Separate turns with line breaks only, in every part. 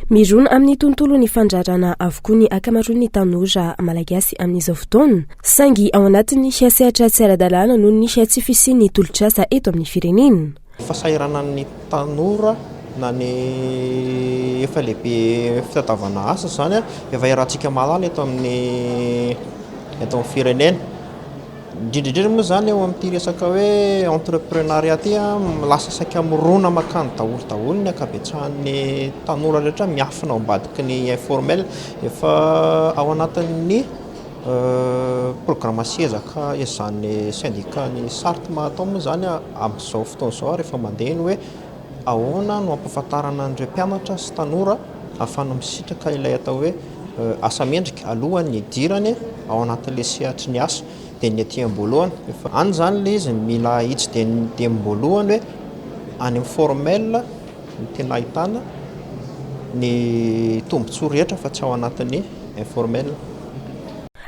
Mirona amin'ny tontolon'ny fandraharahana avokoa ny ankamaroan'ny tanora malagasy amin'izao fotoana, saingy ao anatin'ny sehatra tsy ara-dalàna noho ny tsy fisian'ny tolotr'asa eto amin'ny firenena.
Fahasahiranan'ny tanora na ny efa lehibe fitadiavana asa izany efa iarahantsika mahalala eto amin'ny eto amin'ny firenena. Indrindra indrindra moa izany eo amin'ity resaka hoe entreprenariat ity, lasa saika mirona mankany daholo daholo ny ankabetsahan'ny tanora rehetra miafina ao ambadiky ny informel. Efa ao anatin'ny programme sy ezaka ezahan'ny syndicat ny SARTM atao moa izany amin'izao fotoana izao ary efa mandeha ny hoe ahoana no hampahafantarana an'ireo mpianatra sy tanora ahafahana misitraka ilay atao hoe asa mendrika alohan'ny hidirany ao anatin'ilay sehatry ny asa dia ny aty am-boalohany. Efa any izany ilay izy mila ahitsy dia ny dia am-boalohany hoe any amin'ny formel no tena ahitana ny tombontsoa rehetra fa tsy ao anatin'ny informel.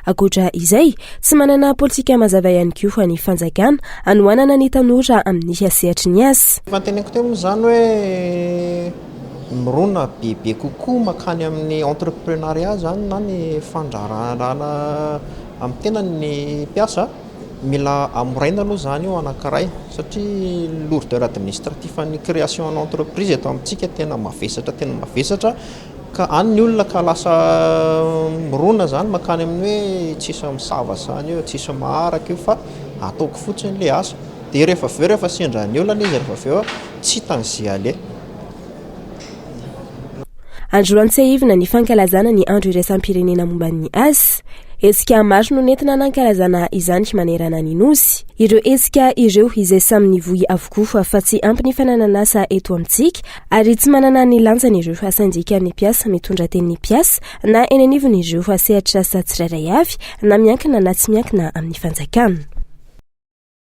Ankoatra izay, tsy manana politika mazava ihany koa ny fanjakana hanohanana ny tanora amin'ny sehatry ny asa.
Efa noteneniko teo moa izany hoe mirona bebe kokoa mankany amin'ny entreprenariat izany na ny fandraharahana amin'ny tenany ny mpiasa. Mila hamoraina aloha izany io anankiray satria lourdeur administratif an'ny création an'entreprise eto amintsika tena mavesatra tena mavesatra. Ka any ny olona ka lasa mirona zany mankany amin'ny hoe tsisy misava zany eo, tsisy maharaka io fa ataoko fotsiny le asa. Dia rehefa avy eo rehefa sendra ny olana izy rehefa avy eo tsy hitany ze aleha.
Androany tsiahivina ny fankalazana ny andro iraisam-pirenena momba ny asa. Hetsika maro no nentina nankalazana izany manerana ny Nosy. Ireo hetsika ireo izay samy nivoy avokoa fa tsy ampy ny fananan'asa eto amintsika ary tsy manana ny lanjany ireo sendikan'ny mpiasa mitondra tenin'ny mpiasa na eny anivon'ireo sehatr'asa tsirairay avy na miankina na tsy miankina amin'ny fanjakana.